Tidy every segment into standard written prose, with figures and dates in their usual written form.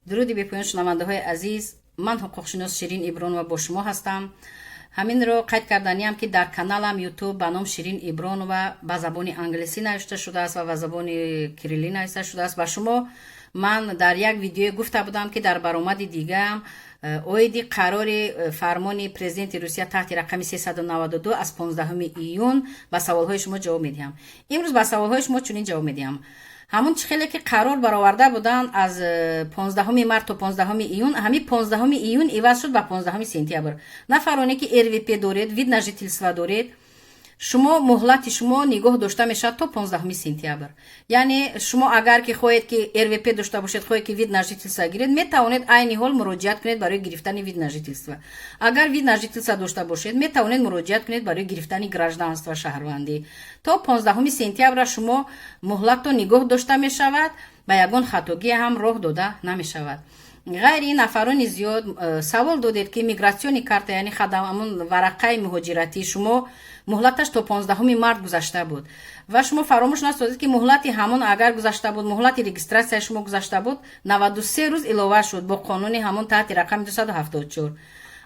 Дуруди бепоён, шунавандаҳои азиз. Ман ҳуқуқшинос Ширин Ибронова бо шумо ҳастам. Ҳаминро қайд карданиам, ки дар каналам Ютуб ба ном Ширин Ибронова ба забони англисӣ навишта шудааст ва ба забони кириллӣ навишта шудааст. Ба шумо ман дар як видеое гуфта будам, ки дар баромади дигаам оиди қарори фармони президенти Русия таҳти рақами 392 аз 15 июн ба саволҳои шумо ҷавоб медиҳам. Имрӯз ба саволҳои шумо чунин ҷавоб медиҳам. Ҳамун чӣ хеле ки қарор бароварда буданд аз 15 март то 15 июн, ҳамин 15 июн иваз шуд ба 15 сентябр. Нафароне ки РВП доред, вид на жительство доред, шумо муҳлати шумо нигоҳ дошта мешавад то 15 сентябр. Яъне шумо агар ки хоҳед, ки РВП дошта бошед, хоҳед, ки вид на жительство гиред, метавонед айни ҳол муроҷиат кунед барои гирифтани вид на жительство. Агар вид на жительство дошта бошед, метавонед муроҷиат кунед барои гирифтани гражданство, шаҳрвандӣ. То 15 сентябра шумо муҳлатто нигоҳ дошта мешавад, ба ягон хатогӣ ҳам роҳ дода намешавад. Ғайри ин, нафарони зиёд савол додед, ки миграционный карта, яъне ҳамун варақаи муҳоҷиратии шумо муҳлаташ то 15 март гузашта буд. Ва шумо фаромӯш насозед, ки муҳлати ҳамон агар гузашта буд, муҳлати регистрацияи шумо гузашта буд, 93 рӯз илова шуд бо қонуни ҳамон таҳти рақами 274.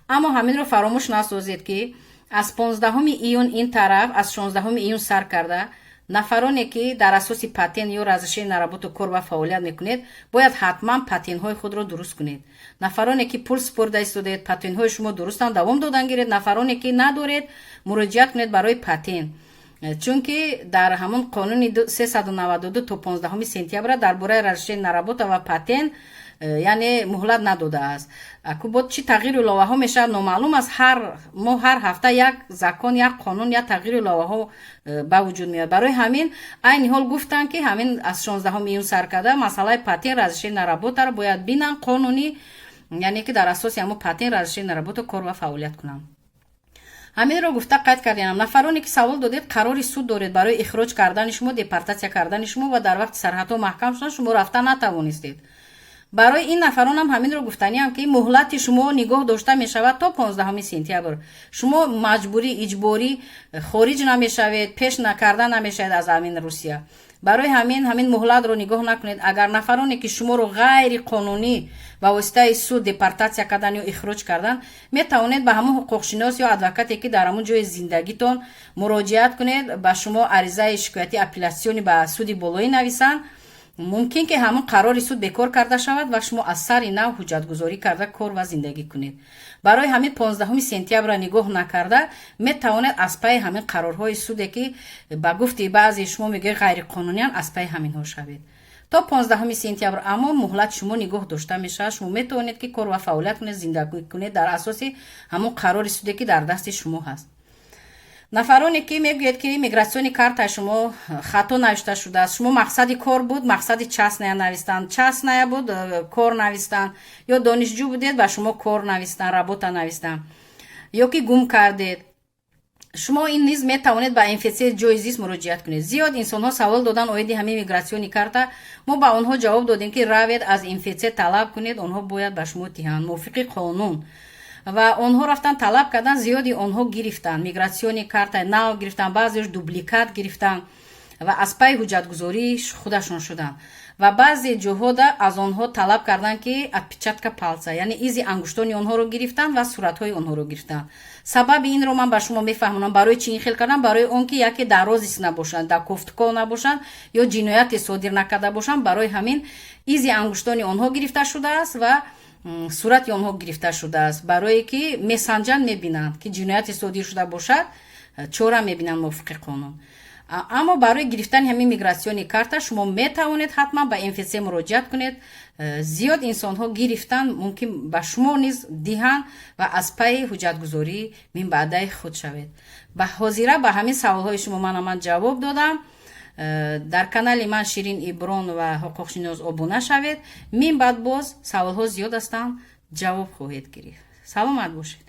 Аммо ҳаминро фаромӯш насозед, ки аз 15 июн ин тараф, аз 16 июн сар карда, нафароне ки дар асоси патент ё разрешение на работу кор ва фаъолият мекунед, бояд ҳатман патентҳои худро дуруст кунед. Нафароне ки пул супорида истодаед, патентҳои шумо дурустанд, давом додан гиред. Нафароне ки надоред, муроҷиат кунед барои патент, чунки дар ҳамон қонуни 392 то 15 сентябра дар бораи разрешение на работа ва патент яъне муҳлат надодааст. Аку бод чӣ тағйиру иловаҳо мешавад, номаълум аст. Ҳар моҳ, ҳар ҳафта як закон, як қонун, як тағйиру иловаҳо ба вуҷуд меояд. Барои ҳамин айни ҳол гуфтанд, ки ҳамин аз 16 июн сар карда масъалаи патент, разрешение на работаро бояд бинанд қонунӣ, яъне ки дар асоси ҳамон патент, разрешение на работа кор ва фаъолият кунанд. Ҳаминро гуфта қайд кардем. Нафароне ки савол додед, қарори суд доред барои ихроҷ кардани шумо, депортатсия кардани шумо ва дар вақти сарҳадҳо маҳкам шудан шумо рафта натавонистед, барои ин нафаронам ҳаминро гуфтаниам, ки муҳлати шумо нигоҳ дошта мешавад то 15 сентябр. Шумо маҷбурӣ, иҷборӣ хориҷ намешавед, пеш накарда намешавед аз ҳамин Русия. Барои ҳамин ҳамин муҳлатро нигоҳ накунед. Агар нафароне ки шуморо ғайриқонунӣ ба воситаи суд депортатсия кардан ё ихроҷ кардан, метавонед ба ҳамон ҳуқуқшинос ё адвокате, ки дар ҳамон ҷои зиндагитон, муроҷиат кунед. Ба шумо аризаи шикояти апелляционный ба суди болоӣ нависанд. Мумкин ки ҳамон қарори суд бекор карда шавад ва шумо аз сари нав ҳуҷҷатгузорӣ карда кор ва зиндагӣ кунед. Барои ҳамин 15 сентябрро нигоҳ накарда, метавонед аз пайи ҳамин қарорҳои суде, ки ба гуфти баъзе шумо мегӯед, ғайриқонуниян, аз пайи ҳаминҳо шавед то 15 сентябр. Аммо муҳлати шумо нигоҳ дошта мешавад. Шумо метавонед, ки кор ва фаъолият кунед, зиндагӣ кунед дар асоси ҳамон қарори суде, ки дар дасти шумо ҳаст. Нафароне ки мегӯяд, ки миграционный картаи шумо хато навишта шудааст, шумо мақсади кор буд, мақсади частная навистанд, частная буд, кор навистанд, ё донишҷӯ будед, ба шумо кор навистанд, работа навистанд, ё ки гум кардед, шумо ин низ метавонед ба МФЦ ҷои зист муроҷиат кунед. Зиёд инсонҳо савол доданд оиди ҳамин миграционный карта. Мо ба онҳо ҷавоб додем, ки равед, аз МФЦ талаб кунед, онҳо бояд ба шумо диҳанд мувофиқи қонун. Ва онҳо рафтан, талаб кардан, зиёди онҳо гирифтанд, миграционный картаи нав гирифтанд, баъзеш дубликат гирифтанд ва аз пайи ҳуҷҷатгузории худашон шуданд. Ва баъзе ҷоҳода аз онҳо талаб карданд, ки отпечатка пальца, яъне изи ангуштони онҳоро гирифтанд ва суратҳои онҳоро гирифтанд. Сабаби инро ман ба шумо мефаҳмонам, барои чӣ ин хел кардам. Барои он ки яке дар розыск набошанд, дар кофтуков набошанд ё ҷинояте содир накарда бошанд. Барои ҳамин изи ангуштони онҳо гирифта шудааст ва сурати онҳо гирифта шудааст, барое ки месанҷанд, мебинанд, ки ҷинояте содир шуда бошад, чора мебинанд мувофиқи қонун. Аммо барои гирифтани ҳамин миграционный карта шумо метавонед ҳатман ба МФЦ муроҷиат кунед. Зиёд инсонҳо гирифтанд, мумкин ба шумо низ диҳанд ва аз пайи ҳуҷҷатгузорӣ минбаъдаи худ шавед. Ба ҳозира ба ҳамин саволҳои шумо ман ҷавоб додам. Дар канали ман Ширин Иброн ва ҳуқуқшинос обуна шавед. Мин баъд боз саволҳо зиёд ҳастанд, ҷавоб хоҳед гирифт. Саломат бошед.